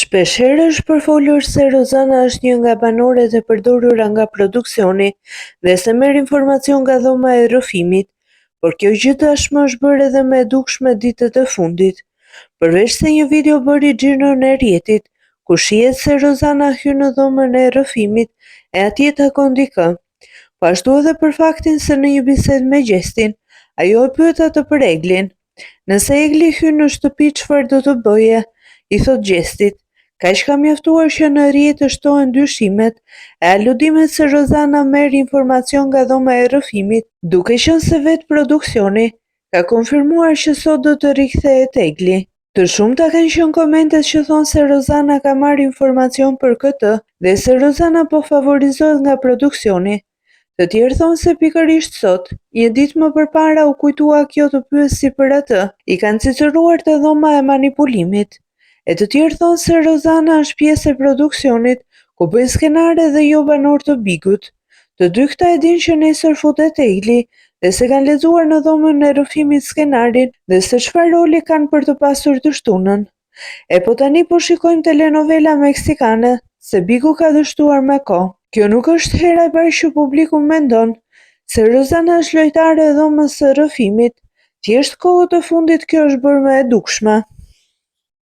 Shpeshherë është përfolur se Rozana është një nga banoret e përdorura nga produksioni dhe se merr informacion nga dhoma e rrëfimit, por kjo gjë tashmë është bërë edhe më e dukshme ditët e fundit. Përveç se një video bëri xhiron e rrjetit, ku shihet se Rozana hyn në dhomën e rrëfimit e atje takon dikë. Po ashtu edhe për faktin se në një bisedë me Gjestin, ajo e pyet atë për Eglin. Nëse Egli hyn në shtëpi çfarë do të bëje? I thotë Gjestit. Kaq ka mjaftuar që në rrjet të shtohen dyshimet e aludimet se Rozana merr informacion nga dhoma e rrëfimit, duke qenë se vetë produksioni ka konfirmuar që sot do të rikthehet Egli. Të shumta kanë qenë komentet që thonë se Rozana ka marrë informacion për këtë dhe se Rozana po favorizohet nga produksioni. Të tjerë thonë se pikërisht sot, një ditë më përpara u kujtua kjo të pyesi për atë, i kanë cicëruar te dhoma e manipulimit. E të tjerë thonë se Rozana është pjesë e produksionit, ku bëjnë skenare dhe jo banorë të Bigut. Të dy këta e dinë që nesër futet Egli dhe se kanë lexuar në dhomën e rrëfimit skenarin dhe se çfarë roli kanë për të pasur të shtunën. E po tani po shikojmë telenovela meksikane, se Bigu ka dështuar me kohë. Kjo nuk është hera e parë që publiku mendon se Rozana është lojtare e dhomës së rrëfimit, thjesht kohët e fundit kjo është bërë më e dukshme.